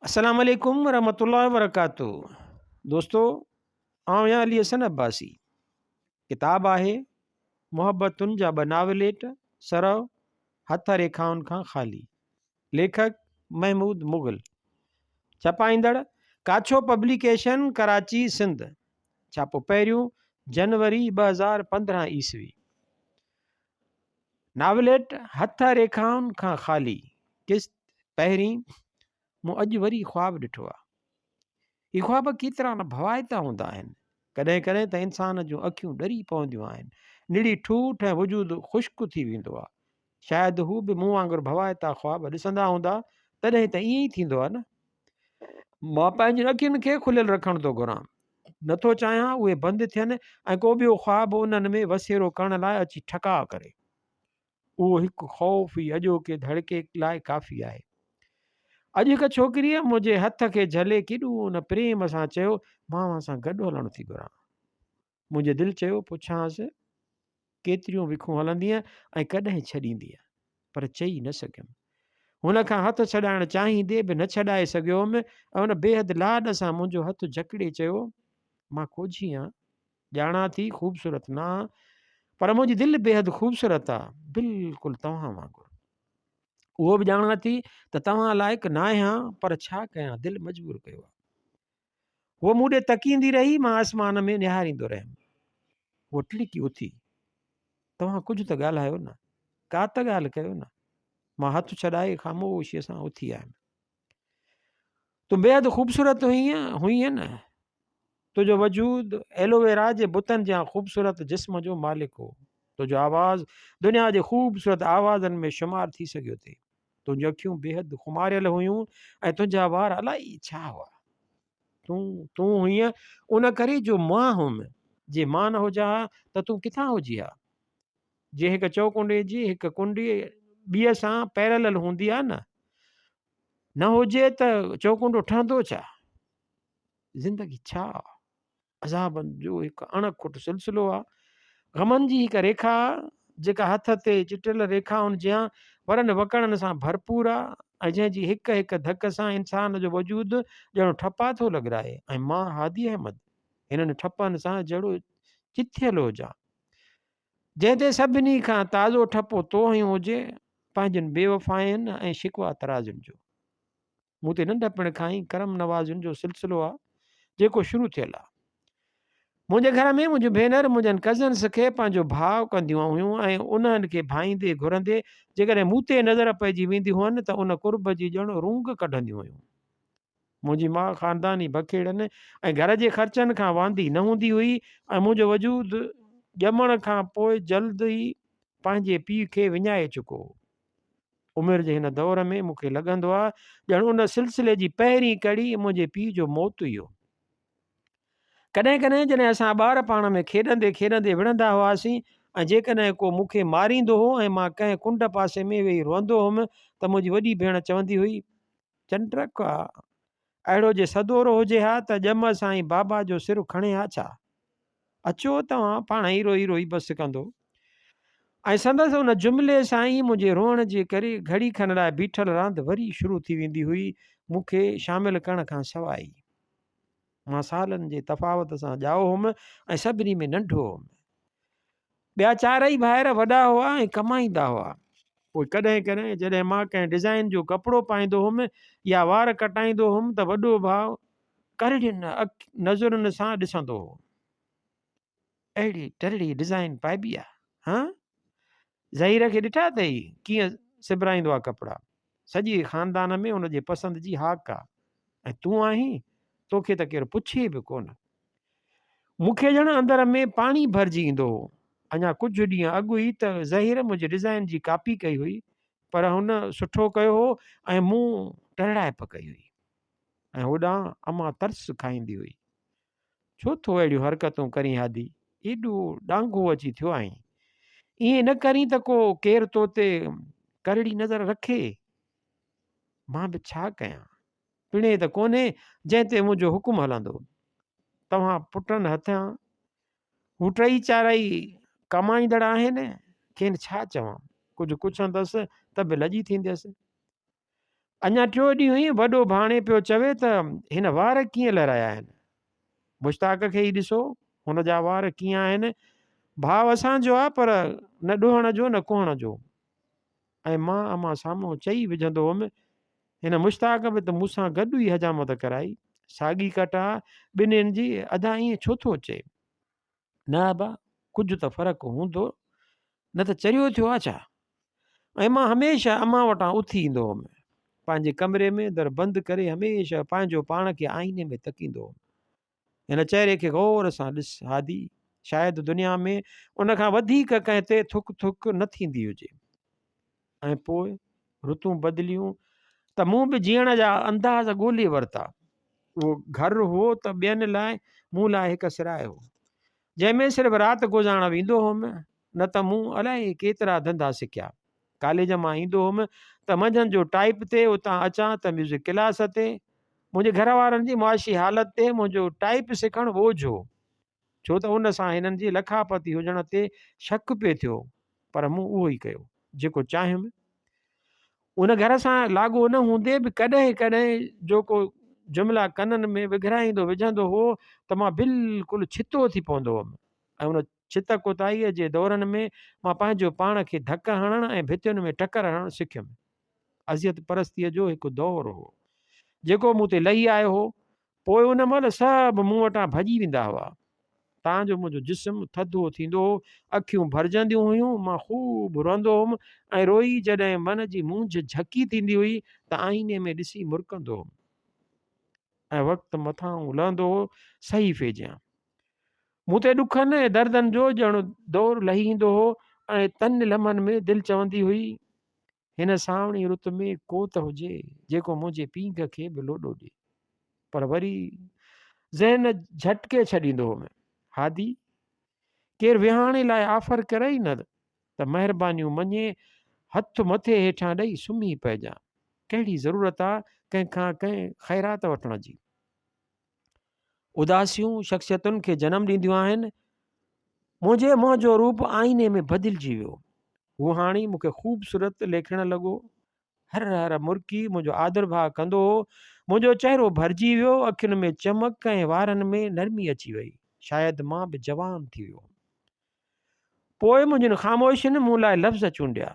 السلام عليڪم ورحمة الله وبرڪاته دوستو آئون آهيان علي حسن عباسي ڪتاب آهي محبتن جا ٻه ناوليٽ سرو هٿ ريکائن کان خالي ليکڪ محمود مغل ڇپائيندڙ ڪاڇو پبليڪيشن ڪراچي سنڌ ڇاپو پهريون جنوري 2015 عيسوي ناوليٽ هٿ ريکائن کان خالي، قسط پهرين، مون اڄ وري خواب ڏٺو آ. هي خواب ڪيترا نه ڀوائتا هوندا آهن. ڪڏهن ڪڏهن ته انسان جون اکيون ڏري پونديون آهن. نڙي ٺوٺ ۽ وجود خشڪ ٿي ويندو آ. شايد هو به مون وانگر ڀوائتا خواب ڏسندا هوندا، تڏهن ته ائين ئي ٿيندو آ نه. مان پنهنجين اکين کي کليل رکڻ ٿو گهران. نه ٿو چاهيان اهي بند ٿين ۽ ڪو ٻيو خواب انهن ۾ وسيرو ڪرڻ لاء اچي ٺڪاء ڪري. اهو هڪ خوف ئي اڄوڪي ڌڙڪي لاء ڪافي آهي. اڄ هڪ ڇوڪريء منهنجي هٿ کي جهلي ڪيڏو نه پريم سان چيو، مان اوهان سان گڏ هلڻ ٿي گهران. منهنجي دل چيو پڇانس ڪيتريون وکون هلندينء ۽ ڪڏهن ڇڏيندينء؟ پر چئي نه سگهيم. هن کان هٿ ڇڏائڻ چاهيندي به نه ڇڏائي سگهيو هوم ۽ هن بيحد لاڏ سان منهنجو هٿ جڪڙي چيو، مان ڪوجهي آن، ڄاڻان ٿي خوبصورت نه آن، پر منهنجي دل بيحد خوبصورت آ، بلڪل توهان وانگر. اهو به ڄاڻان ٿي ته توهان لائق ناهيان، پر ڇا ڪيان دل مجبور ڪيو آ. هوء مون ڏي تڪيندي رهي، مان آسمان ۾ نهاريندو رهيم. هوء ٽڙڪي اٿي. توهان ڪجهه ته ڳالهايو نه، ڪا ته ڳالهه ڪيو نه. مان هٿ ڇڏائي خاموشيء سان اٿي آيم. تون بيحد خوبصورت هئينء، هئينء نه؟ تنهنجو وجود ايلوويرا جي بتن جيان خوبصورت جسم جو مالڪ هو. تنهنجو آواز دنيا جي خوبصورت آوازن ۾ شمار ٿي سگهيو ٿي. تنهنجون اکيون بيحد خماريل هيون ۽ تنهنجا وار الائي ڇا هئا. تون تون هئين ان ڪري جو مان هئم. جي مان نه هجان ها ته تون ڪٿان هجين ها؟ جيئن هڪ چؤڪنڊي جي هڪ ڪنڊي ٻيء سان پيرلل هوندي آهي نه. نه هجي ته چؤڪنڊو ٺهندو ڇا؟ زندگي ڇا آ؟ عذابن جو هڪ اڻ کٽ سلسلو آ. غمن جي هڪ ريکا آ، جيڪا هٿ تي چٽيل ريکائن جيان ورن وڪڙن سان ڀرپور آ ۽ جنهن جي هڪ هڪ ڌڪ سان انسان جو وجود ڄڻ ٺپا ٿو لڳرائي ۽ مان هادي احمد هنن ٺپن سان جهڙو چٿيل هجان. جنهن تي سڀني کان تازو ٺپو تو هنيو هجي، پنهنجين بيوفائين ۽ شڪوه طرازين جو. مون تي ننڍپڻ کان ئي ڪرم نوازين جو سلسلو آ جيڪو شروع ٿيل آ. منهنجي گهر ۾ منهنجون ڀينر منهنجن ڪزنس کي پنهنجو ڀاء ڪنديون هيون ۽ انهن کي ڀائيندي گهرندي جيڪڏهن مون تي نظر پئجي ويندي هئن ته ان قرب جي ڄڻ رونگ ڪڍنديون هيون. منهنجي ماء خانداني بکيڙن ۽ گهر جي خرچن کان واندي نه هوندي هئي ۽ منهنجو وجود ڄمڻ کان پوء جلد ئي پنهنجي پيء کي وڃائي چڪو هو. عمر جي هن دور ۾ مون کي لڳندو آ ڄڻ ان سلسلي جي پهرين ڪڙي منهنجي پيء جو موت ئي هو. ڪڏهن ڪڏهن جڏهن اسان ٻار پاڻ ۾ کيڏندي کيڏندي وڙهندا هئاسين ۽ جيڪڏهن ڪو مون کي ماريندو هو ۽ مان ڪنهن ڪنڊ پاسي ۾ ويهي روئندو هوم ته منهنجي وڏي ڀيڻ چوندي هئي، چنڊرڪ آ، اهڙو جي سدورو هجي ها ته ڄم سان ئي بابا جو سر کڻي ها ڇا؟ اچو توهان پاڻ ئي روئي روئي بس ڪندو. ۽ سندس ان جملي سان ئي منهنجي روئڻ جي ڪري گهڙي کن لاء بيٺل راند وري شروع ٿي ويندي هئي، مون کي شامل ڪرڻ کان سواء ئي. مان سالن جي تفاوت سان ڄائو هوم ۽ سڀني ۾ ننڍو هوم. ٻيا چارئي ڀائر وڏا هئا ۽ ڪمائيندا هئا. پوء ڪڏهن ڪڏهن جڏهن مان ڪنهن ڊزائين جو ڪپڙو پائيندو هوم يا وار ڪٽائيندو هوم ته وڏو ڀاء ڪرڙين نظرن سان ڏسندو هو. اهڙي ٽرڙي ڊزائين پائبي آ، هان؟ ظهير کي ڏٺا اٿئي ڪيئن سبرائيندو آ ڪپڙا. سڄي خاندان ۾ ان جي پسند جي هاڪ آ ۽ تون آهين، توکي ته ڪير پڇي به ڪونه. مون کي ڄڻ اندر ۾ پاڻي ڀرجي ايندو هو. اڃا ڪجهه ڏينهن اڳ ئي ته ظهير منهنجي ڊزائين جي ڪاپي ڪئي هئي، پر هن سٺو ڪيو هو ۽ مون ٽرڙائپ ڪئي هئي. ۽ هوڏانهن امان ترس کائيندي هئي. ڇو ٿو اهڙيون حرڪتون ڪرين هادي، ايڏو ڏانگهو اچي ٿيو آهين. ائين نه ڪرين ته ڪو ڪير تو تي ڪرڙي نظر رکي. مان به ڇا ڪيان؟ پڻهين ته ڪونهي جنهن تي منهنجو حڪم هلندو. توهان پٽن هٿيان هو ٽئي چارئي ڪمائيندڙ آهن، کين ڇا چوان؟ ڪجهه ڪڇندس ته به لڄي ٿينديس. اڃا ٽيون ڏينهن ئي وڏو ڀاڻي پيو چوي ته هن وار ڪيئن لهرايا آهن. مشتاق کي ئي ڏسو، هن جا وار ڪيئن آهن. ڀاء اسان جو آ پر نه ڏوهڻ جو نه ڪوهڻ جو. ۽ مان امان سامهون چئي وجهندو هوم، هن مشتاق به ته مون سان گڏ ئي حجامت ڪرائي. ساڳي ڪٽ آ ٻنهين جي، ادا ائين ڇو ٿو چئي؟ نه ابا ڪجهه ته فرق هوندو نه ته چريو ٿيو آ ڇا؟ ۽ مان هميشه امان وٽان اٿي ايندو هوم. پنهنجي ڪمري ۾ در بند ڪري هميشه پنهنجو پاڻ کي آئيني ۾ تڪيندو هوم. هن چهري کي غور سان ڏس هادي، شايد دنيا ۾ ان کان وڌيڪ ڪنهن تي ٿڪ ٿڪ نه ٿيندي هجي. ۽ پوء رتون بدليون ته مون به جيئڻ جا انداز ڳولي ورتا. اهو گهر هو ته ٻين لاء، مون لاء هڪ سراء هو. جنهن ۾ صرف رات گذارڻ ويندو هوم، نه ته مون الائي ڪيترا ڌنڌا سکيا. ڪاليج مان ايندو هوم ته منجهند جو ٽائيپ تي، اتان اچان ته ميوزڪ ڪلاس تي. منهنجي گهر وارن جي معاشي حالت تي منهنجو ٽائيپ سکڻ ٻوجهه هو. ڇو ته ان سان هنن جي لکاپتي هجڻ تي شڪ پئي ٿيو، پر مون اهو ئي ڪيو، جيڪو چاهيم. ان گهر سان لاڳو نه هوندي به ڪڏهن ڪڏهن جو ڪو جملا ڪنن ۾ وگهرائيندو وجهندو هو ته مان بلڪل ڇتو ٿي پوندو هوم ۽ ان ڇت ڪوتاهيء جي دورن ۾ مان پنهنجو پاڻ کي ڌڪ هڻڻ ۽ ڀتين ۾ ٽڪر هڻڻ سکيم. اذيت پرستيء جو هڪ دور هو، جيڪو مون تي لهي آيو هو. پوء ان مهل سڀ مون وٽان ڀڄي ويندا هئا. تان جو منهنجو جسم ٿڌو ٿيندو هو، اکيون ڀرجنديون هيون، مان خوب روئندو هوم ۽ روئي جڏهن من جي مونجهه جهڪي ٿيندي هئي ته آئيني ۾ ڏسي مرڪندو هوم ۽ وقت مٿانهون لهندو هو صحيفي جيان. مون تي ڏکن ۽ دردن جو ڄڻ دور لهي ايندو هو ۽ تن لمحن ۾ دل چوندي هئي، هن سانوڻي رت ۾ ڪو ته هجي، جيڪو منهنجي پينگهه کي به لوڏو ڏي. پر وري ذهن جهٽڪي ڇڏيندو هوم، هادي! ڪير ويهاڻي لاء آفر ڪرئي نه ته مهربانيون مڃي هٿ مٿي هيٺان ڏئي سمهي پئجان. ڪهڙي ضرورت آ ڪنهن کان ڪنهن خيرات وٺڻ جي. اداسيون شخصيتن کي جنم ڏينديون آهن. منهنجي منهن جو روپ آئيني ۾ بدلجي ويو. هو هاڻي مون کي خوبصورت ليکڻ لڳو. هر هر مرڪي منهنجو آڌرڀاء ڪندو هو. منهنجو چهرو ڀرجي ويو، اکين ۾ چمڪ ۽ وارن ۾ نرمي اچي وئي. شايد مان به جوان ٿي ويو هوم. پوء منهنجين خاموشين مون لاء لفظ چونڊيا.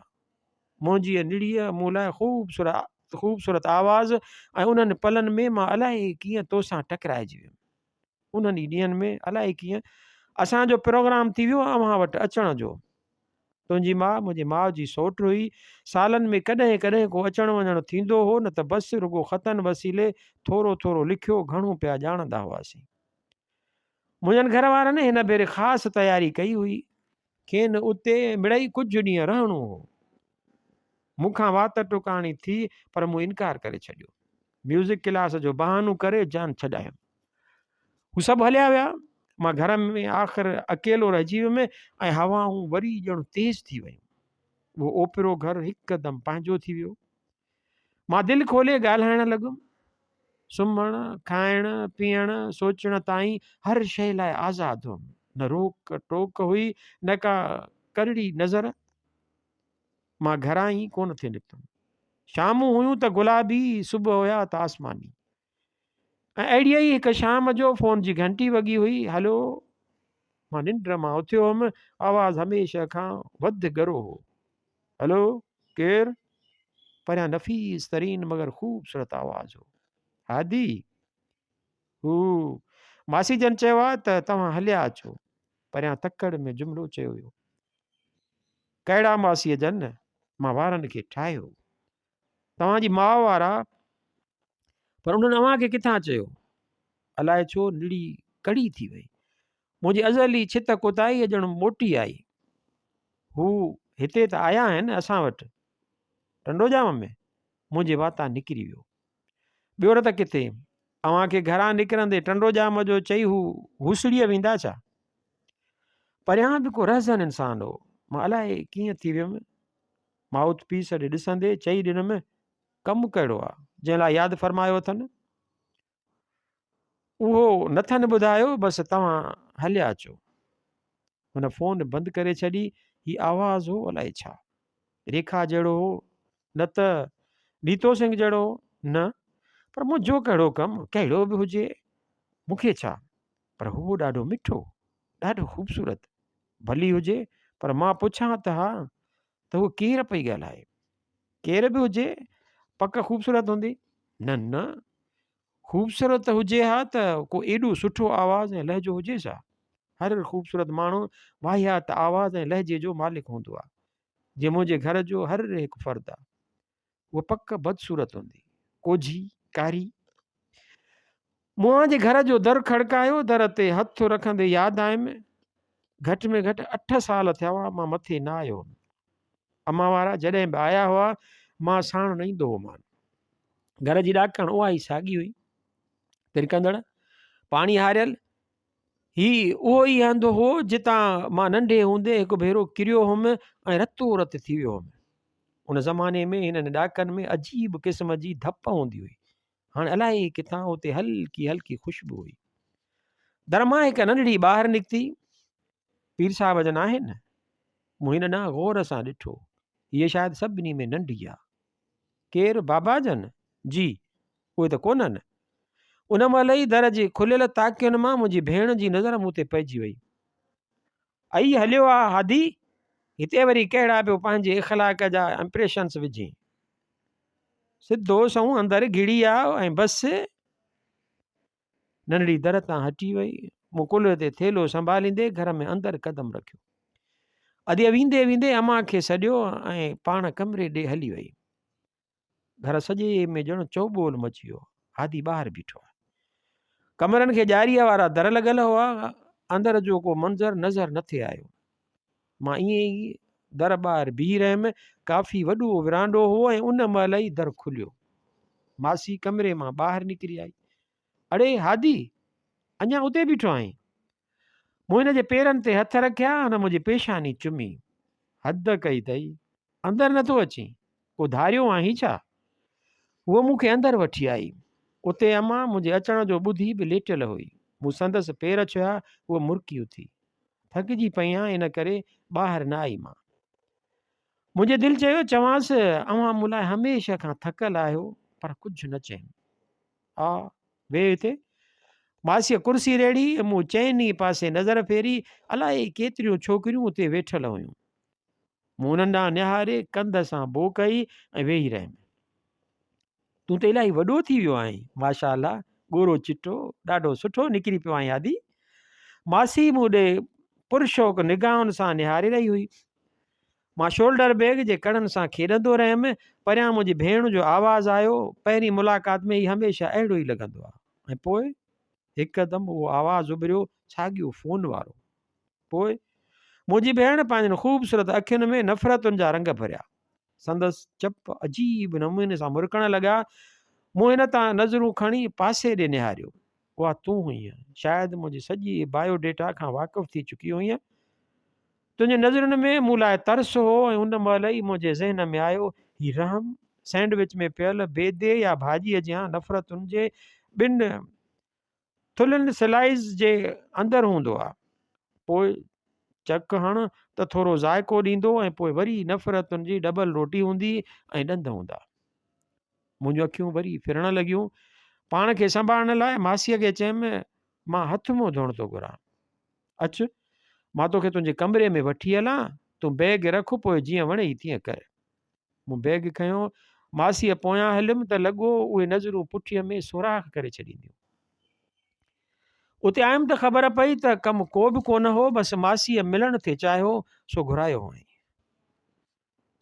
منهنجيء نڙيء مون لاء خوبصورت آواز ۽ انهن پلن ۾ مان الائي ڪيئن توسان ٽڪرائجي ويم. انهن ئي ڏينهن ۾ الائي ڪيئن اسان جو پروگرام ٿي ويو اوهان وٽ اچڻ جو. تنهنجي ماء منهنجي ماء جي سئوٽ هئي. سالن ۾ ڪڏهن ڪڏهن ڪو اچڻ وڃڻ ٿيندو هو نه ته بس رڳو خطن وسيلي ٿورو ٿورو لکيو گهڻو پيا ڄاڻندا هئاسين. منهنجن گهر وارن هن ڀيري خاص تياري ڪئي هئي. کين اتي مڙئي ڪجهه ڏينهن رهڻو هو. مون کان وات ٽڪاڻي ٿي پر مون انڪار ڪري ڇڏيو. ميوزڪ ڪلاس جو بهانو ڪري جان ڇڏايم. هو سڀ هليا ويا. مان گهر ۾ آخر اڪيلو رهجي ويم ۽ هوائون وري ڄڻ تيز ٿي ويون. اهو اوپرو گهر هڪدم پنهنجو ٿي ويو. مان دل کولي ڳالهائڻ لڳم. سمهڻ، کائڻ، پيئڻ، سوچڻ تائين هر شيء لاء آزاد هئم. نه روڪ ٽوڪ هئي نه ڪا ڪرڙي نظر. مان گهران ئي ڪونه ٿي نڪتم. شامون هيون ته گلابي، صبح هيا ته آسماني. ۽ اهڙيء ئي هڪ شام جو فون جي گهنٽي وڳي هئي. هلو! مان ننڊ مان اٿيو هئم. آواز هميشه کان وڌ ڳرو هو. هلو! ڪير؟ پريان نفيس ترين مگر خوبصورت آواز هو. هادي! هو! ماسي جن چيو آهي ته توهان هليا اچو. پريان تڪڙ ۾ جملو چيو ويو. ڪهڙا ماسيء جن؟ مان وارن کي ٺاهيو. توهان جي ماء وارا. پر انهن اوهان کي ڪٿان چيو؟ الائي ڇو نڙي ڪڙي ٿي وئي. منهنجي ازلي ڇت ڪوتاهيء ڄڻ موٽي آئي. هو هتي ته آيا آهن اسان وٽ. ٽنڊوڄام ۾؟ منهنجي واتان نڪري ويو. ٻيو نه ته ڪٿي؟ اوهان کي گهران نڪرندي ٽنڊوڄام جو چئي هو هوسڙيء ويندا ڇا؟ پريان به ڪو رهزن انسان هو. مان الائي ڪيئن ٿي ويم. مائوٿ پيس ڏي ڏسندي چئي ڏنم، ڪم ڪهڙو آ، جنهن لاء ياد فرمايو اٿن؟ اهو نٿن ٻڌايو، بس توهان هليا اچو. هن فون بند ڪري ڇڏي. هي آواز هو الائي ڇا؟ ريکا جهڙو هو، نه ته نيتو سنگهه جهڙو هو؟ نه، پر منهنجو ڪهڙو ڪم، ڪهڙو به هجي، مون کي ڇا؟ پر هو ڏاڍو مٺو، ڏاڍو خوبصورت. ڀلي هجي، پر مان پڇان ته ها ته هوء ڪير پئي ڳالهائي؟ ڪير به هجي، پڪ خوبصورت هوندي. نه نه، خوبصورت هجي ها ته ڪو ايڏو سٺو آواز ۽ لهجو هجيس ها. هر خوبصورت ماڻهو واهيات آواز ۽ لهجي جو مالڪ هوندو آهي. جيئن منهنجي گهر جو هر هڪ فرد آهي. هوء پڪ بدصورت هوندي. ڪوجهي، ڪاري. مون اوهان جي گهر جو در کڙڪايو، در تي هٿ رکندي ياد آيم، گهٽ ۾ گهٽ 8 سال ٿيا هئا، مان مٿي نه آيو هوم. امان وارا جڏهن به آيا هئا، مان ساڻ نه ايندو هومان. گهر جي ڏاڪڻ اها ئي ساڳي هئي. ترڪندڙ، پاڻي هاريل، هي اهو ئي هنڌ هو جتان مان ننڍي هوندي هڪ ڀيرو ڪريو هوم ۽ رتو رت ٿي ويو هوم. ان زماني ۾ هنن ڏاڪن ۾ عجيب قسم جي ڌپ هوندي هئي. هاڻ الائي ڪٿان اتي هلڪي هلڪي خوشبو هئي. در مان هڪ ننڍڙي ٻاهر نڪتي. پير صاحب جن آهن؟ مون هن ڏانهن غور سان ڏٺو. هيء شايد سڀني ۾ ننڍي آ. ڪير؟ بابا جن؟ جي، اهي ته ڪونهن. ان مهل ئي در جي کليل تاڪين مان منهنجي ڀيڻ جي نظر مون تي پئجي وئي. ائي هليو آ هادي، هتي وري ڪهڙا پيو پنهنجي اخلاق جا امپريشنس وجهين. سڌو سنئون اندر گهڙي آ ۽ بس. ننڍڙي در تان هٽي وئي. مون ڪلهي تي ٿيلهو سنڀاليندي گهر ۾ اندر قدم رکيو. اديء ويندي ويندي امان کي سڏيو ۽ پاڻ ڪمري ڏي هلي وئي. گهر سڄي ۾ ڄڻ چوٻول مچي ويو. هادي ٻاهر بيٺو آهي. ڪمرن کي ڄاريء وارا در لڳل هئا. اندر جو ڪو منظر نظر نه ٿي آيو. مان ائين ئي در ٻاهر بيهي رهيم. ڪافي وڏو ورانڊو هو ۽ ان مهل ئي در کليو. ماسي ڪمري مان ٻاهر نڪري آئي. اڙي هادي! اڃا اتي بيٺو آهين؟ مون هن جي پيرن تي هٿ رکيا، هن منهنجي پيشاني چمي. حد ڪئي اٿئي، اندر نٿو اچين، ڪو ڌاريو آهين ڇا؟ هوء مون کي اندر وٺي آئي. اتي امان منهنجي اچڻ جو ٻڌي به ليٽيل هئي. مون سندس پير ڇهيا، هوء مرڪي اٿي. ٿڪجي پئي آن ان ڪري ٻاهر نه آئي مان. منهنجي دل چيو چوانس اوهان مون لاء هميشه کان ٿڪل آهيو پر ڪجهه نه چيم. آ ويهه هتي. ماسيء ڪرسي ريڙهي ۽ مون چئني پاسي نظر ڦيري، الائي ڪيتريون ڇوڪريون اتي ويٺل هيون. مون انهن ڏانهن نهاري ڪنڌ سان بو ڪئي ۽ ويهي رهيم. تون ته الاهي وڏو ٿي ويو آهين، ماشاء الله، ڳورو چٽو، ڏاڍو سٺو نڪري پيو آهين هادي. ماسي مون ڏي پرشوق نگاهن سان نهاري رهي هئي. مان شولڊر بيگ جي ڪڙن سان کيڏندو رهيم. پريان منهنجي ڀيڻ جو آواز آيو، پهرين ملاقات ۾ هي هميشه اهڙو ئي لڳندو آهي. ۽ پوء هڪدم اهو آواز اڀريو، ساڳيو فون وارو. پوء منهنجي ڀيڻ پنهنجين خوبصورت اکين ۾ نفرتن جا رنگ ڀريا. سندس چپ عجيب نموني سان مرڪڻ لڳا. مون هن تان نظرون کڻي پاسي ڏي نهاريو. اها تون هئينء. شايد منهنجي سڄي بايو ڊيٽا کان واقف ٿي چڪي هئينء. تنهنجي نظرن ۾ مون لاء ترس هو ۽ ان مهل ئي منهنجي ذهن ۾ آيو، هي رحم، سينڊوچ ۾ پيل بيدي يا ڀاڄيء جيان نفرتن جي ٻن ٿلهن سلائيز جي اندر هوندو آ. پوء چڪ هڻ ته ٿورو ذائقو ڏيندو ۽ پوء وري نفرتن جي ڊبل روٽي هوندي ۽ ڏند هوندا. منهنجون اکيون وري ڦرڻ لڳيون. پاڻ کي سنڀالڻ لاء ماسيء کي چيم، مان هٿ منهن ڌوئڻ ٿو گهران. اچ، مان توکي تنهنجي ڪمري ۾ وٺي هلان، تون بيگ رک پوء جيئن وڻئي تيئن ڪر. مون بيگ کنيو، ماسيء پويان هليم ته لڳو اهي نظرون پٺيء ۾ سوراخ ڪري ڇڏينديون. اتي آيم ته خبر پئي ته ڪم ڪو به ڪونه هو، بس ماسيء ملڻ ٿي چاهيو، سو گهرايو هئائين.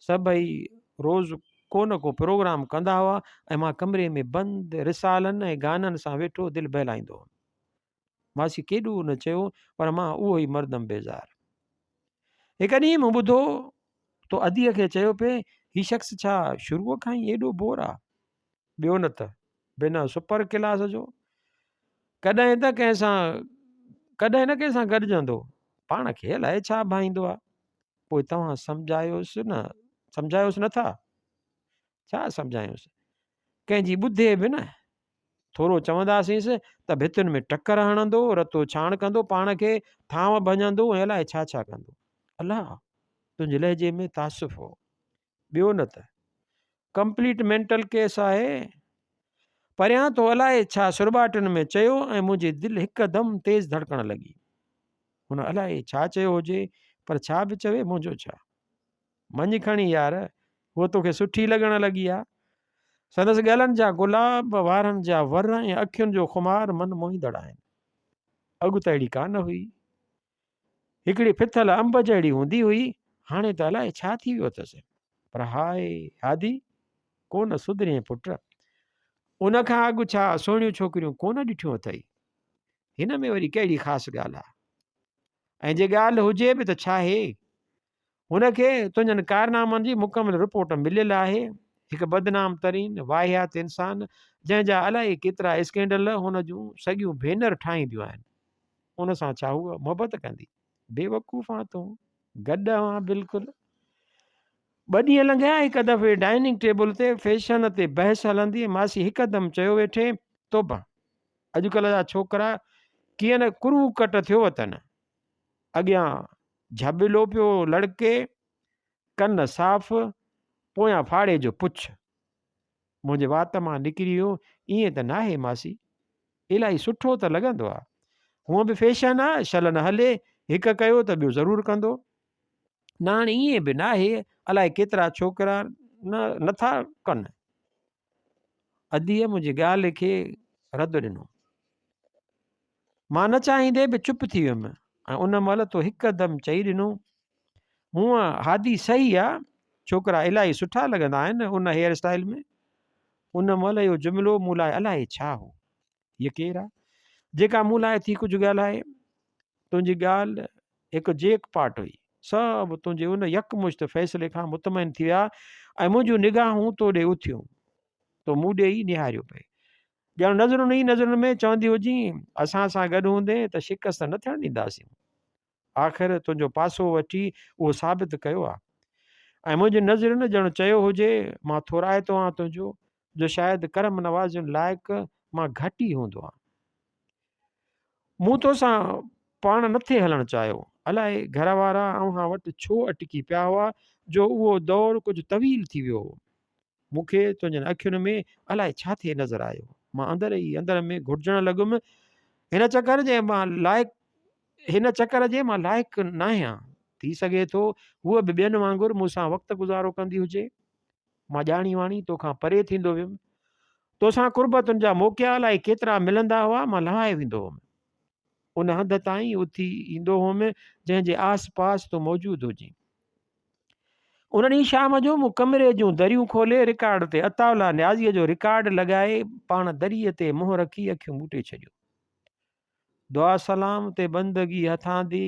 سڀئي روز ڪو نه ڪو پروگرام ڪندا هئا ۽ مان ڪمري ۾ بند رسالن ۽ گانن سان ويٺو دل بهلائيندو هوم. ماسي ڪيڏو نه چيو پر مان اهو ئي مردم بيزار. هڪ ڏينهن مون ٻڌو تو اديء کي چيو پئي هي شخص ڇا شروع کان ئي ايڏو بور آ؟ ٻيو نه ته بنا سپر ڪلاس جو ڪڏهن ته ڪنهن سان ڪڏهن نه ڪنهن سان گڏجندو پاڻ کي الائي ڇا ڀائيندو آ. پوء توهان سمجهايوس نه سمجهايوس نه ٿا؟ ڇا سمجهايوس؟ ڪنهن جي ٻڌي به نه. ٿورو چونداسينس ته ڀتين ۾ ٽڪر هڻندو، رتو ڇاڻ ڪندو، پاڻ کي ٿانو ڀڃندو ۽ الائي ڇا ڇا ڪندو. الله! تنهنجي لهجي ۾ تاسف هو. ٻيو نه ته. ڪمپليٽ مينٽل ڪيس آهي. پريان تو الائي ڇا سرٻاٽن ۾ چيو ۽ منهنجي دل هڪدم تيز ڌڙڪڻ لڳي. هن الائي ڇا چيو هجي، پر ڇا به چوي منهنجو ڇا؟ مڃ کڻي يار، هوء توکي سٺي لڳڻ لڳي آ. سندس ڳلن جا گلاب، وارن جا ور ۽ اکين جو خمار من موهيندڙ آهن. اڳ ته اهڙي ڪانه هئي. هڪڙي ڦٿل انب جهڙي هوندي هئي، هاڻي ته الائي ڇا ٿي ويو اٿس. پر هاء هادي، ڪو نه سڌرين پٽ. ان کان اڳ ڇا سهڻيون ڇوڪريون ڪونه ڏٺيون اٿئي؟ هن ۾ وري ڪهڙي خاص ڳالهه آ؟ ۽ جي ڳالهه هجي به ته ڇاهي؟ هن کي تنهنجن ڪارنامن جي مڪمل رپورٽ مليل آهي. هڪ بدنام ترين واهيات انسان، جنهن جا الائي ڪيترا اسڪينڊل هن جون سڳيون ڀينر ٺاهينديون آهن. ان سان ڇا هوء محبت ڪندي؟ بيوقوف آن تون، گڏهه آن بلڪل. ٻه ڏينهن لنگهيا، هڪ دفعي ڊائننگ ٽيبل تي فيشن تي بحث هلندي ماسي هڪدم چيو ويٺي، توبه! اڄڪلهه جا ڇوڪرا ڪيئن نه ڪرو ڪٽ ٿيو وتن. اڳيان جهٻلو پيو لڙڪي، ڪن صاف، پويان ڦاڙي جو پڇ. منهنجي وات مان نڪري ويو، ائين ته ناهي ماسي، الاهي سٺو ته لڳندو آ. هونء به فيشن آ، شل نه هلي، هڪ ڪيو ته ٻيو ضرور ڪندو. نه هاڻي ائين به ناهي، الائي ڪيترا ڇوڪرا نه نٿا ڪن. اديء منهنجي ڳالهه کي رد ڏنو. مان نه چاهيندي به چپ ٿي ويم ۽ ان مهل تو هڪدم چئي ڏنو، هونء هادي صحيح آ، ڇوڪرا الاهي سٺا لڳندا آهن ان هيئر اسٽائيل ۾. ان مهل اهو جملو مون لاء الائي ڇا هو. هيء ڪير آ، جيڪا مون لاء ٿي ڪجهه ڳالهائي؟ تنهنجي ڳالهه هڪ جيڪ پاٽ هئي. سڀ تنهنجي ان يڪمشت فيصلي کان مطمئن ٿي ويا ۽ منهنجون نگاهون تو ڏي اٿيون. تو مون ڏي ئي نهاريو پئي. ڄڻ نظرن ئي نظرن ۾ چوندي هجين، اسان سان گڏ هوندين ته شڪست نه ٿيڻ ڏينداسين. آخر تنهنجو پاسو وٺي اهو ثابت ڪيو آ. ۽ منهنجين نظرن ڄڻ چيو هجي، مان ٿورائتو آهيان تنهنجو، جو شايد ڪرم نوازين لائق مان گهٽ ئي هوندو آهيان. مون توسان پاڻ نٿي هلڻ چاهيو. الائي گهر وارا اوهان وٽ ڇو اٽڪي پيا هئا جو اهو دور ڪجهه طويل ٿي ويو هو. مون کي تنهنجن اکين ۾ الائي ڇا ٿي نظر آيو. مان اندر ئي اندر ۾ گهٽجڻ لڳم. هن چڪر جي مان لائق هن چڪر جي مان لائق ناهيان. ٿي سگهي ٿو هوء به ٻين وانگر مون سان وقت گذارو ڪندي هجي. مان ڄاڻي واڻي توکان پري ٿيندو ويم. توسان قربتن جا موقعا الائي ڪيترا ملندا هئا، مان لهائي ويندو هوم. ان هنڌ تائين اٿي ايندو هوم، جنهن جي آس پاس تون موجود هجين. ان ڏينهن شام جو مون ڪمري جون دريون کولي رڪارڊ تي عطاء الله نيازيء جو رڪارڊ لڳائي پاڻ دريء تي منهن رکي اکيون ٻوٽي ڇڏيون. دعا سلام تي بندگي هٿان the,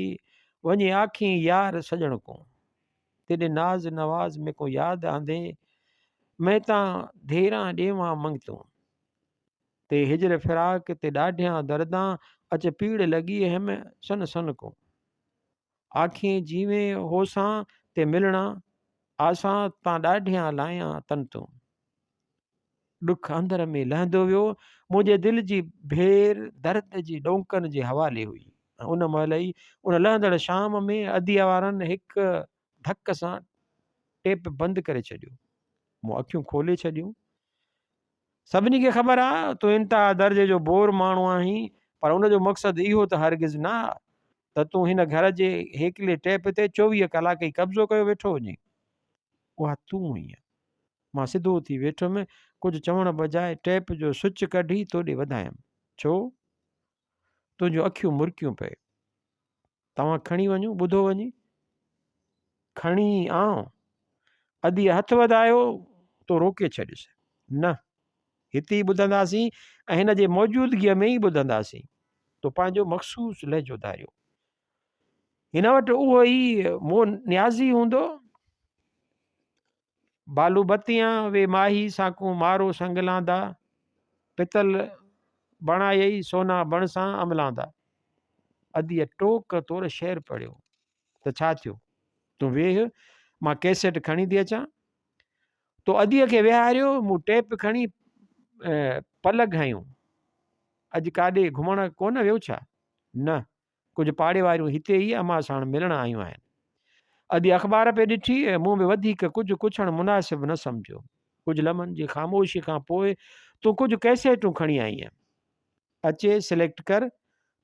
وڃي آکين يار سڄڻ ڪون. تيڏي ناز نواز ميڪون ياد آندي، مين تان ڌيران ڏيوان منگتون. تي هجر فراق تي ڏاڍيان دردان، اچ پيڙ لڳي هيم سن سن ڪون. آکين جيوين هوسان تي ملڻا، آسان تان ڏاڍيان لايان تن تون. ڏک اندر ۾ لهندو ويو، منهنجي دل جي ڀير درد جي ڏونڪن جي حوالي هئي ۽ ان مهل ئي ان لهندڙ شام ۾ اديء وارن هڪ ڌڪ سان ٽيپ بند ڪري ڇڏيو. مون اکيون کولي ڇڏيون. سڀني کي خبر آ تون انتها درجي جو بور ماڻهو آهين پر ان جو مقصد اهو ته هرگز نه آ ته تون هن گهر جي هيڪلي ٽيپ تي 24 ڪلاڪ ئي قبضو ڪيو ويٺو هجين. اها تون هئين. مان سڌو ٿي ويٺم، ڪجهه چوڻ بجاء ٽيپ جو سوئچ ڪڍي توڏي وڌايم. ڇو؟ تنهنجون اکيون مرڪيون پئي. توهان کڻي وڃو، ٻڌو وڃي. کڻي آئون. اديء هٿ وڌايو، تو روڪي ڇڏيس. نه، هتي ئي ٻڌنداسين ۽ هن جي موجودگيء ۾ ئي ٻڌنداسين. تو پنهنجو مخصوص لهجو ڌاريو. هن وٽ اهو ئي منهن نيازي هوندو. بالو بتيان وي ماهي ساڪون مارو سنگلاندا، پتل بڻايئي سونا بڻسان املاندا. اديء ٽوڪ طور شعر پڙهيو ته ڇا ٿيو؟ تون ويهه، مان ڪيسيٽ کڻي ٿي اچان. تو اديء کي ويهاريو، مون ٽيپ کڻي پلگ هنيو. اڄ ڪاڏي گهمڻ ڪونه ويو ڇا؟ نه، ڪجهه پاڙي واريون هتي ئي امان ساڻ ملڻ آيون آهن. ادي اخبار پئي ڏٺي ۽ مون به وڌيڪ ڪجهه ڪڇڻ مناسب نه سمجهيو. ڪجهه لمحن جي خاموشيء کان پوء تون ڪجهه ڪئسيٽون کڻي آئينء. اچي سليڪٽ ڪر.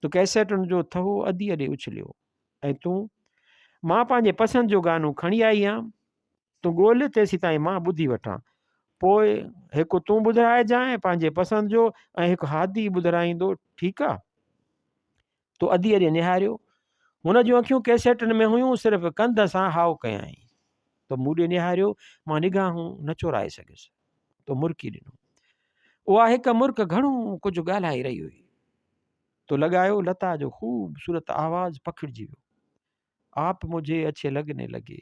تو ڪئسيٽن جو ٿهو اديء ڏي اڇليو ۽ تون، مان پنهنجي پسند جو گانو کڻي آئي آهيان. تون ڳولهه تيسيتائين مان ٻڌي وٺان. پوء هڪ تون ٻڌرائجانء پنهنجي پسند جو ۽ هڪ هادي ٻڌرائيندو، ٺيڪ آ؟ تو اديء ڏي نهاريو. هن جون اکيون ڪئسيٽن ۾ هيون، صرف ڪنڌ سان هائو ڪيائين. تو مون ڏي نهاريو، مان نگاهون نه چورائي سگهيس. تو مرڪي ڏنو. اها هڪ مرڪ گهڻو ڪجهه ڳالهائي رهي هئي. تو لڳايو، لتا جو خوبصورت آواز پکڙجي ويو. آپ مجهي اڇي لگني لگي.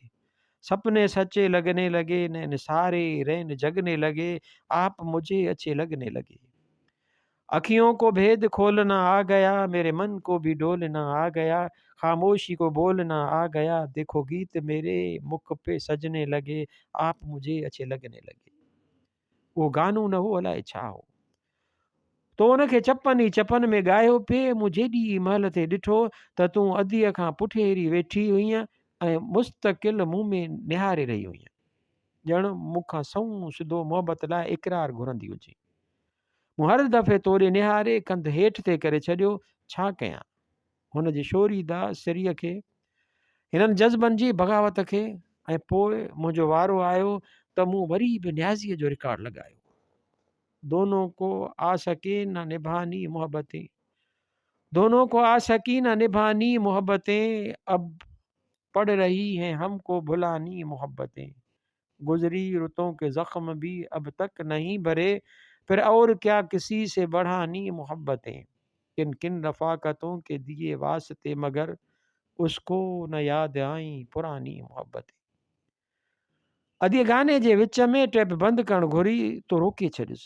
سپني سچي لگني لگي نين ساري رين جگني لگي آپ مجهي اڇي لگني لگي. اکيون ڪو ڀيد کولنا آ گيا ميري من ڪو ڀي ڊولنا آ گيا خاموشي ڪو بولنا آ گيا ديکو گيت ميري مک پي سجني لگي آپ مجهي اڇي لگني لگي. اهو گانو نه هو الائي ڇا هو. تو ان کي چپن ئي چپن ۾ ڳايو پئي. مون جيڏي ئي مهل ٿي ڏٺو ته تون اديء کان پٺيري ويٺي هئينء ۽ مستقل مون ۾ نهاري رهي هئينء. ڄڻ مون کان سنئون سڌو محبت لاء اقرار گهرندي هجين. مون هر دفعي تو ڏي نهاري ڪنڌ هيٺ ٿي ڪري ڇڏيو. ڇا ڪيان؟ هن جي شوريده سري کي، هنن جذبن جي بغاوت کي ۽ پوء منهنجو وارو آيو ته مون وري به نيازيء جو رڪارڊ لڳايو. دونون ڪو آ سڪي نه نڀاني محبتين دونون ڪو آ سڪي نه نڀاني محبتين اب پڙ رهي هين هم ڪو ڀلاني محبتين گذري رتون ڪي زخم ڀي اب تڪ نهين ڀري پھر اور ڪيا ڪسي سي بڙھاني محبتين ڪن ڪن رفاقتون ڪي ديي واسطي مگر اس ڪو نه ياد آئين پراني محبتين. اديء گاني جي وچ ۾ ٽيپ بند ڪرڻ گهري تو روڪي ڇڏيس.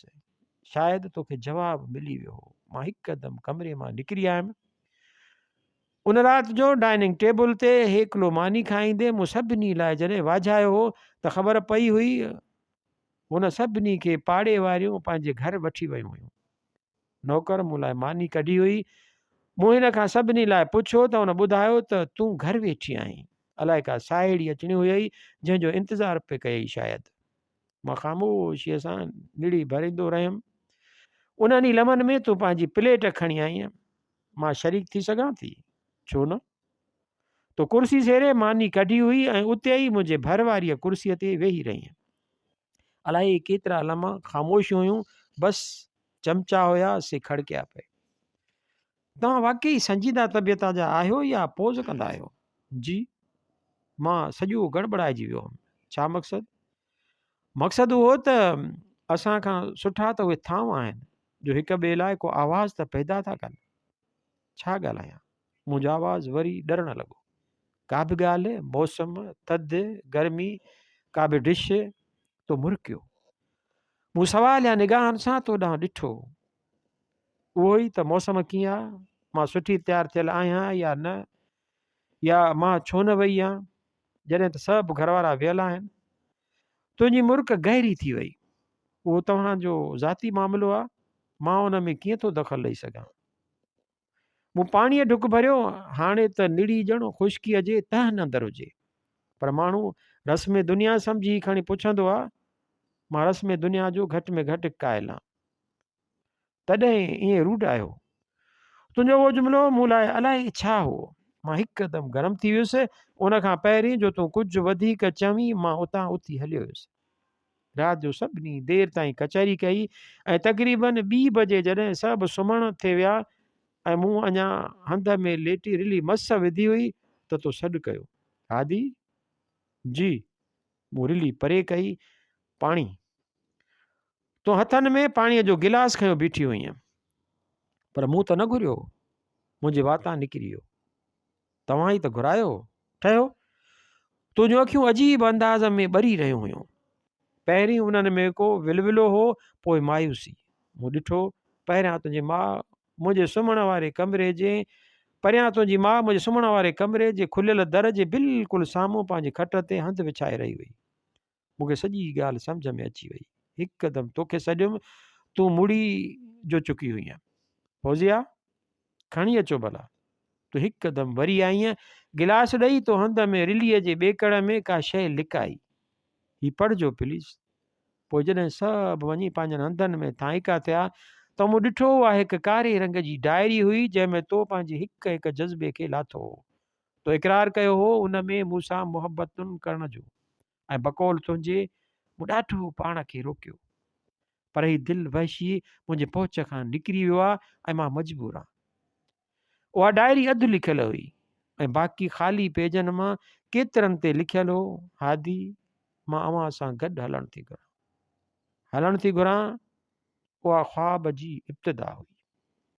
شايد توکي جواب ملي ويو هو. مان هڪدم ڪمري مان نڪري آيم. ان رات جو ڊائننگ ٽيبل تي هيڪلو ماني کائيندي مون سڀني لاء جڏهن واجهايو هو ته خبر پئي هئي هن سڀني کي پاڙي واريون پنهنجي گهر وٺي ويون هيون. نوڪر مون لاء ماني ڪڍي هئي. مون هن کان سڀني لاء پڇيو ته هن ٻڌايو ته تون گهر ويٺي آهين. الائي ڪا ساهيڙي اچڻي هيئي جنهن جو انتظار پئي ڪيئي شايد. مان خاموشيء سان نڙي ڀريندو رهيم. انهن ئي لمحن ۾ تون پنهنجي پليٽ کڻي آئينء. مان شريڪ ٿي سگهان ٿي؟ ڇو نه؟ تو ڪرسي سيري ماني ڪڍي هئي ۽ اتي ئي منهنجي ڀر واريء ڪرسيء تي ويهي رهينء. الائي ڪيترا لمحا خاموشيون هيون، بس چمچا هيا سي کڙڪيا پئي. توهان واقعي سنجيده طبيعت جا آهيو يا پوز ڪندا آهيو؟ جي. مان سڄو گڙٻڙائجي ويو هئم. ڇا مقصد؟ مقصد اهو ته اسان کان سٺا ته اهي ٿانو آهن جو هڪ ٻئي لاء ڪو آواز ته پيدا ٿا ڪن. ڇا ڳالهايان؟ منهنجو آواز وري ڏرڻ لڳو. ڪا به ڳالهه، موسم، ٿڌ، گرمي، ڪا به ڊش، تو مرڪيو. مون سواليا نگاهن سان تو ڏانهن ڏٺو. اهو ئي ته موسم ڪيئن آ؟ مان سٺي تيار ٿيل آهيان يا نه؟ يا مان ڇو نه وئي آهيان؟ جڏهن ته سڀ گهر وارا ويل آهن. تنهنجي مرڪ گهري ٿي وئي. اهو توهان جو ذاتي معاملو آ، مان ان ۾ ڪيئن ٿو دخل ڏئي سگهان. مون پاڻيء ڍڪ ڀريو، هاڻي ته نڙي ڄڻ خشڪيء جي تهن اندر هجي. پر ماڻهو رسم دنيا سمجهي کڻي پڇندو آ، مان رسم دنيا جو گهٽ ۾ گهٽ قائل آن. تڏهن ائين روڊ آيو. تنهنجو اهو جملو مون لاء الائي ڇا هو. مان هڪدم گرم ٿي ويس. ان کان پهرين جو تون ڪجهه وڌيڪ چوين مان اتان اٿي هليو ويس. رات جو سڀني دير تائين ڪچهري ڪئي ۽ تقريباً ٻي بجي جڏهن سڀ سمهڻ ٿي ويا ۽ مون اڃا هنڌ ۾ ليٽي رلي مس وڌي هئي ته تو سڏ ڪيو. هادي! جي. مون رلي پري ڪئي. پاڻي. تون هٿن ۾ پاڻيء جو گلاس کنيو بيٺي هئينء. پر مون ته نه گهريو هو. منهنجي واتان نڪري ويو. توهان ئي ته گهرايو هو. ٺهيو. تنهنجون اکيون عجيب انداز ۾ ٻري رهيون هيون. پهرين انهن ۾ ڪو ولولو هو، پوء مايوسي. مون ڏٺو، پهريان تنهنجي ماء منهنجي سمهڻ واري ڪمري جي پريان تنهنجي ماء منهنجي سمهڻ واري ڪمري جي کليل در جي بلڪل سامهون پنهنجي کٽ تي هنڌ وڇائي رهي هئي. مون کي سڄي ڳالهه سمجهه ۾ اچي وئي. هڪدم توکي سڏيم، تون مڙي جو چڪي هئينء. فوزيا! کڻي اچو ڀلا. تون هڪدم وري آئينء. گلاس ڏئي تو هنڌ ۾ رليء جي ٻيڪڙ ۾ ڪا شيء لڪائي. هي پڙهجو پليز. پوء جڏهن سڀ وڃي پنهنجن هنڌن ۾ ٿانئيڪا ٿيا ته مون ڏٺو اها هڪ ڪاري رنگ جي ڊائري هئي جنهن ۾ تو پنهنجي هڪ هڪ جذبي کي لاٿو هو. تو اقرار ڪيو هو ان ۾ مون سان محبتن ڪرڻ جو ۽ بقول تنهنجي مون ڏاڍو پاڻ کي روڪيو. پر هي دل وحشي منهنجي پهچ کان نڪري ويو آ ۽ مان مجبور آن. اها ڊائري اڌ لکيل هئي ۽ باقي خالي پيجن مان ڪيترن تي لکيل هو، هادي، مان اوهان سان گڏ هلڻ ٿي گهران. هلڻ ٿي گهران، اها خواب جي ابتدا هئي.